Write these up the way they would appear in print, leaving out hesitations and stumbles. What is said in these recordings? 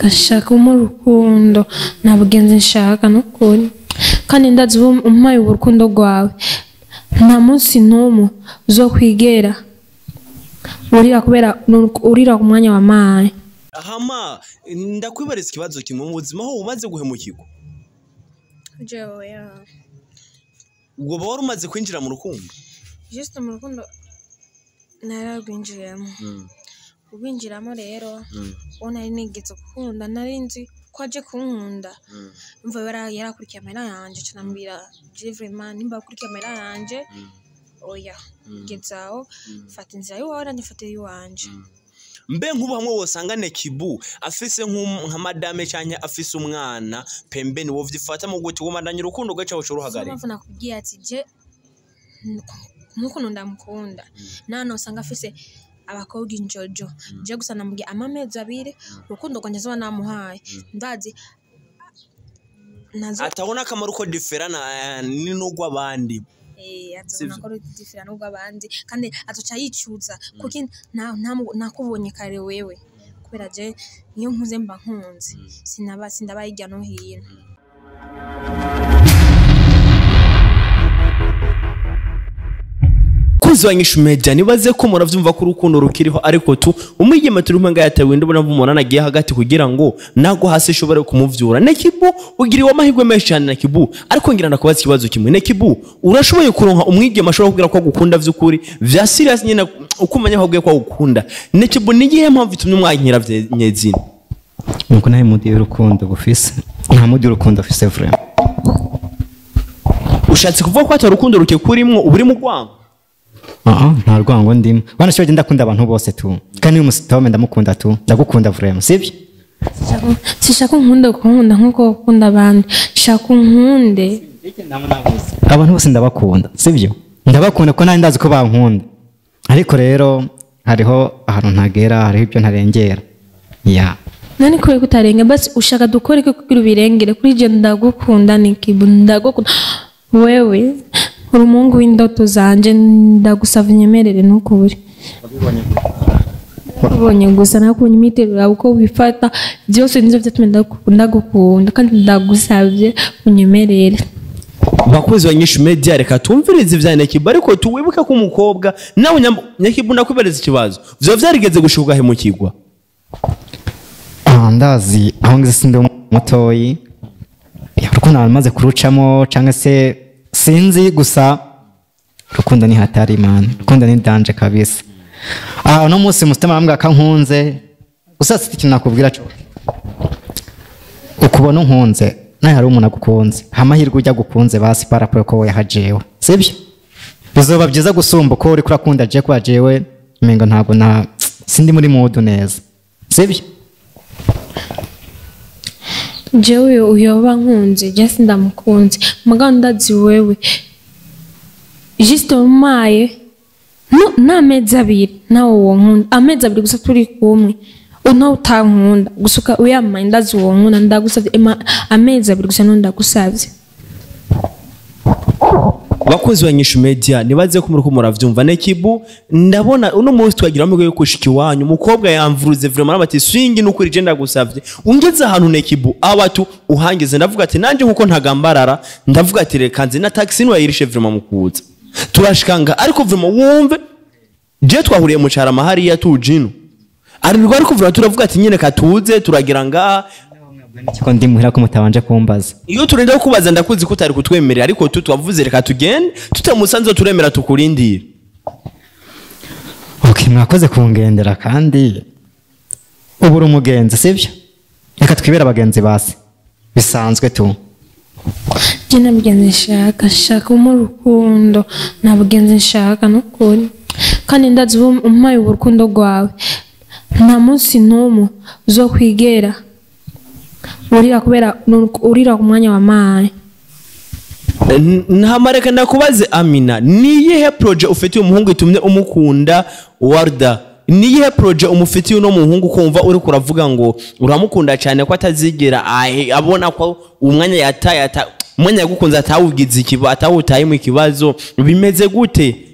Gashaka urukundo nta bugenzi nshaka nukuri, kandi ndazi umpaye urukundo rwawe nta munsi n'umwe uzokwigera urira kubera urira ku mwanya wa maye. Hama ndakwibariza ikibazo kimwe mu buzima ho umaze guhemukirwa? Jewe ya ubwo wari umaze kwinjira mu rukundo? Juste mu rukundo nararwinjiyemo. Ubinjiramo rero uwo nari nigeze gukunda nari nzi ko aje kunkunda, umva yarakurikiye amahera yanje, ca ndamubwira je vraiment nimba akurikiye amahera yanje oya geza aho fata inzira y'iwawe nanje mfate iy'iwanje. Mbe nk'ubu hamwe wosanga Nekibu afise nka madame canke afise umwana pembeni, wovyifata mu gute womandanya urukundo gaca woca uruhagarika? Mpamvu nakubwiye ati je nkukuntu ndamukunda nano usanga afise abakobwa injojo, je gusa namubwiye amamezi abiri urukundo rwanje nzoba namuhaye, ndazi nazo atabona akamaro ko diferana ni n'urw'abandi. Azobona ko diferana n'urw'abandi kandi azoca yicuza kuko nakubonye kare wewe, kubera je niyo nkuze mba nkunze sinaba sindaba hirya no hino. Kuzi Nyishu Media nibaze ko muravyumva ko urukundo rukiriho, ariko tu umwigeme turi mpanga yatewe ndabona vumona nagiye hagati kugira ngo nago hasi ishobore kumuvyura. Nekibu ugiriwe amahirwe menshi cyane Nekibu, ariko ngira ndakubaza ikibazo kimwe. Nekibu urashoboye kuronka umwigeme ashobora kugira ko agukunda vy'ukuri vya serious nyene ukumenya ko agiye ko agukunda? Nekibu ni iyihe mpamvu itumye umwankira nyezina? Nuko nawe mudi y'urukundo bufise, nta mudi y'urukundo afise vraiment. Ushatse kuvuga ko atari urukundo rukikurimwo uburi mu rwango? Nta rwango ndimo. Bana shoje ndakunda abantu bose tu. Kandi uyu musitome ndamukunda tu. Ndagukunda vraiment, sivyo? Sishaka unkunda kunkunda nkuko ukunda abandi. Shaka unkunde. Abantu bose ndabakunda, sivyo? Ndabakunda ko nari ndazi ko bankunda. Ariko rero hariho ahantu ntagera, hariho ibyo ntarengera. Ya. Nani kwe kutarenga basi ushaka dukore ko kugira ubirengere kuri je ndagukunda Nekibu ndagukunda. Wewe uri umuhungu w'indoto zanje ndagusaba unyemerere ntukubure. Wabibonye gusa nakubonye imiterere yawe uko wifata byose nivyo vyatumye ndagukunda kandi ndagusavye unyemerere. Bakuzi wa Nyishu Media reka tumvirize ivya Nekibu, ariko tuwibuke ko umukobwa nawe Nekibu ndakwibariza ikibazo vyo vyarigeze gushuka hemukirwa? Ndazi aho ngeze sindi mutoyi, urukundo namaze kurucamo canke se sinzi, gusa urukundo ni hatari man, urukundo ni danger kabisa. No munsi musitema arambwira ko ankunze, gusa siti ikintu nakubwira cyo ukubona unkunze nawe hari umuntu agukunze, amahirwe ujya gukunze basi paraporo ko yahajewe, sibyo? Bizoba byiza gusumba uko uri kurakunda je kwa jewe mengo ntabwo na sindi muri mood neza, sibyo? Jewe uyoba nkunze je sindamukunze mugabo ndazi wewe juste umaye no n'amezi abiri nawe uwo nkunda amezi abiri gusa turi kumwe unawe utankunda gusuka uyamaye ndazi uwo nkunda ndagusavye amezi abiri gusa ndagusavye. Bakunzi ba Nyishu Media nibaze ko muriko muravyumva. Nekibu ndabona uno munsi twagira amahirwe yo kushika iwanyu, umukobwa yamvuruze vraiment bati swingi nukuri je ndagusavye ungeze ahantu Nekibu abatu uhangeze, ndavuga ati nanje nkuko ntagambarara ndavuga ati reka nze na taxi nwayirishe vraiment mukuza turashikanga, ariko vraiment wumve je twahuriye mu carama hariya tujino ariko ariko vraiment turavuga ati nyene katuze turagira nga Ko ndi muhira ko mutabanje kumbaza. Iyo turenda kubaza ndakuzi ko utari kutwemerera, ariko tu twavuze reka tugende tutamusanze turemera tukurindira. Okay, mwakoze kungendera kandi ubura umugenzi sivyo? Reka twibera abagenzi basi bisanzwe tu. Je nabugenzi nshaka, shaka urukundo nabugenzi nshaka nukuri, kandi ndazi umpaye urukundo rwawe nta munsi n'umwe uzokwigera urira kubera urira ku mwanya wa maye. Ntamareka ndakubaze Amina, niyihe projet ufitiye umuhungu itumye umukunda Warda? Niyihe projet umufitiye uno muhungu kumva uri kuravuga ngo uramukunda cyane ko atazigera abona ko umwanya yataye umwanya yagukunze atawugize ikibazo atawutaye mu kibazo bimeze gute?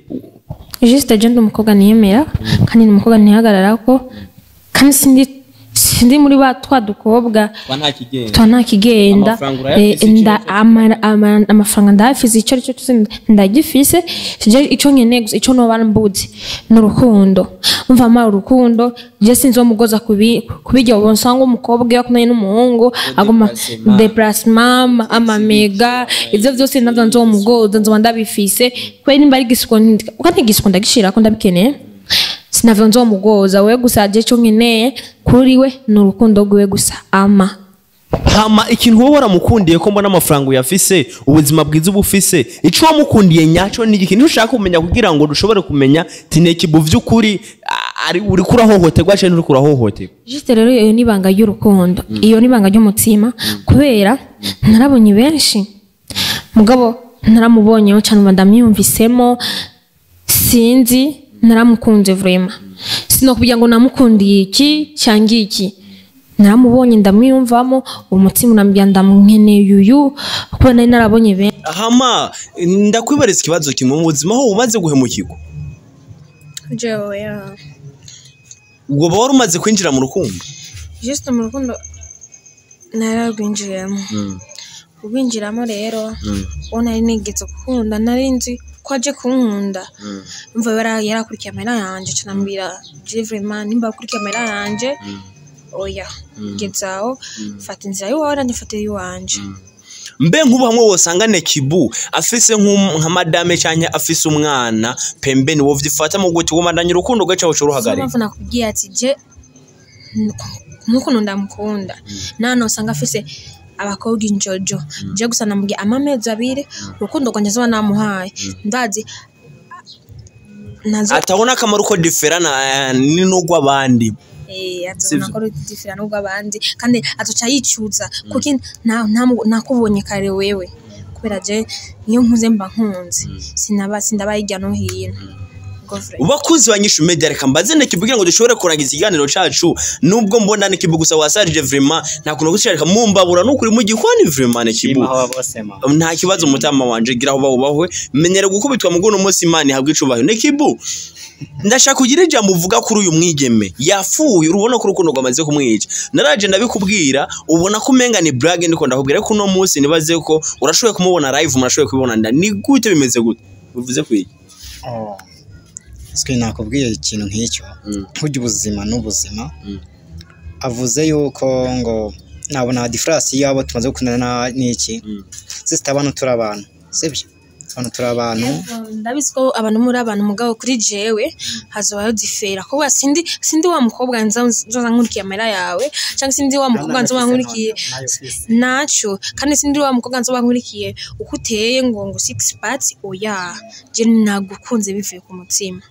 Juste je ndi umukobwa niyemera kandi ni umukobwa ntihagarara ko kandi sindi Sindi muri ba twa dukobwa nta kigenda. Twa nta kigenda. Amafaranga urayafise, Nda amafaranga ndayafise, icyo ari cyo cyose ndagifise. Je ico nkeneye gusa, ico noba mbuzi ni urukundo. Umva, ma urukundo je sinzi mugoza kubijya ubu nsanga umukobwa iyo akundanye n'umuhungu aguma déplacement. Déplacement, amamega, ivyo vyose navyo nzomugoza, nzoba ndabifise. Kubera nimba ari igisuko, uko ntigisuko ndagishirako, ndabikeneye, sinavyo nzomugoza wewe. Gusa je ico nkeneye kuri we ni urukundo rwiwe gusa ama Hama ikintu wowe waramukundiye, ko mbona amafaranga uyafise, ubuzima bwiza uba ufise, ico wamukundiye nyaco ni igiki? Nico ushaka kumenya kugira ngo dushobore kumenya Tinekibu vy'ukuri ari uriko urahohoterwa canke nturiko urahohoterwa. Juste rero iyo ni ibanga ry'urukundo, iyo ni ibanga ry'umutima, kubera narabonye benshi mugabo naramubonyeho cyane, ubu ndamwiyumvisemo, sinzi, naramukunze vraiment. Sinokubwira ngo namukundiye iki cyangwa iki, naramubonye ndamwiyumvamo, umutima urambwira ndamweneye uyu, kubera nari narabonye benshi. Hama ndakwibariza ikibazo kimwe: mu buzima ho umaze guhemukirwa? Jewe Ubwo wari umaze kwinjira mu rukundo? Juste mu rukundo nararwinjiyemo. Urwinjiramo rero, uwo nari nigeze gukunda nari nzi ko aje kunkunda. Umva, yarakurikiye amahera yanje, ca ndamubwira: je vraiment nimba ukurikiye amahera yanje, oya, geza aho, fata inzira y'iwawe nanjye mfate iy'iwanje. Mbe nk'ubu hamwe wosanga Nekibu afise nka madame canke afise umwana pembeni, wovyifata mu gute? Womandanya urukundo gaca uca Niyo uruhagarika? mpamvu nakubwiye ati je nk'ukuntu ndamukunda, nano usanga afise abakobwa injojo, je gusa namubwiye ama amezi 2, urukundo rwanje nzoba namuhaye, ndazi nazo. Atabona akamaro ko diferana ni n'urw'abandi. Azobona ko rudifira n'ubw'abandi, kandi azoca yicuza kuko nakubonye kare wewe, kubera je niyo nkuze mba nkunze, sinaba sindaba hirya no hino. Go vrai. Bakunzi ba Nyishu Media, reka mbaze Nekibu kugira ngo dushobore kurangiza ikiganiro cacu. Nubwo mbona Nekibu gusa wasarije vraiment, nta kuntu gushaka mumbabura nukuri mu gikoni vraiment Nekibu. Nta kibazo, mutama wanje, gira aho bawubahwe, menyera gukubitwa mu guno munsi, Imana ihabwe icubahiro. Nekibu, ndashaka kugira ijambo uvuga kuri uyu mwigeme yafuye. Urubona ko urukundo rwamaze kumwica. Naraje ndabikubwira, ubona ko umenga ni blague ndiko ndakubwira, ariko uno munsi nibaze ko urashoboye kumubona live, murashoboye kubibona. Nda ni gute, bimeze gute, bivuze kwiki? Oh. Sike nakubwiye ikintu nk'icyo, burya ubuzima n'ubuzima. Avuze yuko ngo nabona différence y'abo tumaze gukundana n'iki. Sister, abantu turi abantu, sibyo? Abantu turi abantu. Ndabizi ko abantu muri abantu, mugabo kuri jewe hazobayo difera, kuko sindi wa mukobwa nzoza nkurikiye amahera yawe, cyangwa sindi wa mukobwa nzoba nkurikiye naco, kandi sindi wa mukobwa nzoba nkurikiye uko uteye ngo six parts, oya, je nagukunze bivuye ku mutima.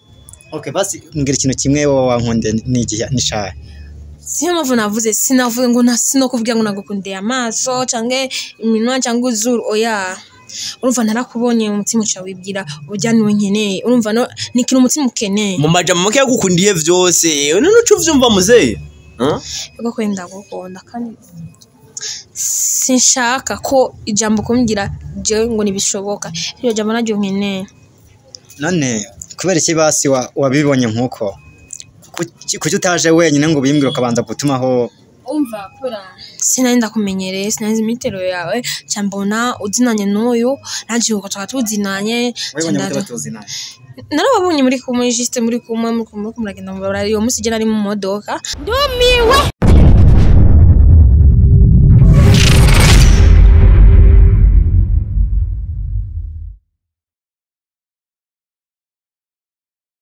Okay, basi mbwira ikintu kimwe wowe wankunde n'igihe nishaye. Siyo mpamvu navuze, sinavuze ngo sinokubwira ngo nagukundiye amaso canke iminwa cyangwa izuru, oya. Urumva narakubonye, umutima uca wibwira urya niwe nkeneye. Urumva no ni ikintu umutima ukeneye. Mu majambo make yagukundiye vyose, none uca uvyumva muzehe? Huh? Ego, kwenda ndagukunda, kandi sinshaka ko ijambo kumbwira jewe ngo ntibishoboka, iryo jambo naryo nkeneye. None kubera iki basi wabibonye nkuko, kuki utaje wenyine ngo ubimbwire, ukabanza gutumaho? Umva, kubera sinari ndakumenyereye, sinari nzi imitero yawe, nca mbona uzinanye n'uyu, nanje uko tukaba tuzinanye. Wabibonye gute batuzinanye? Narababonye muri kumwe, juste muri kumwe, muri kumwe muragenda mu barabara. Uwo munsi je nari mu modoka. Ndumiwe.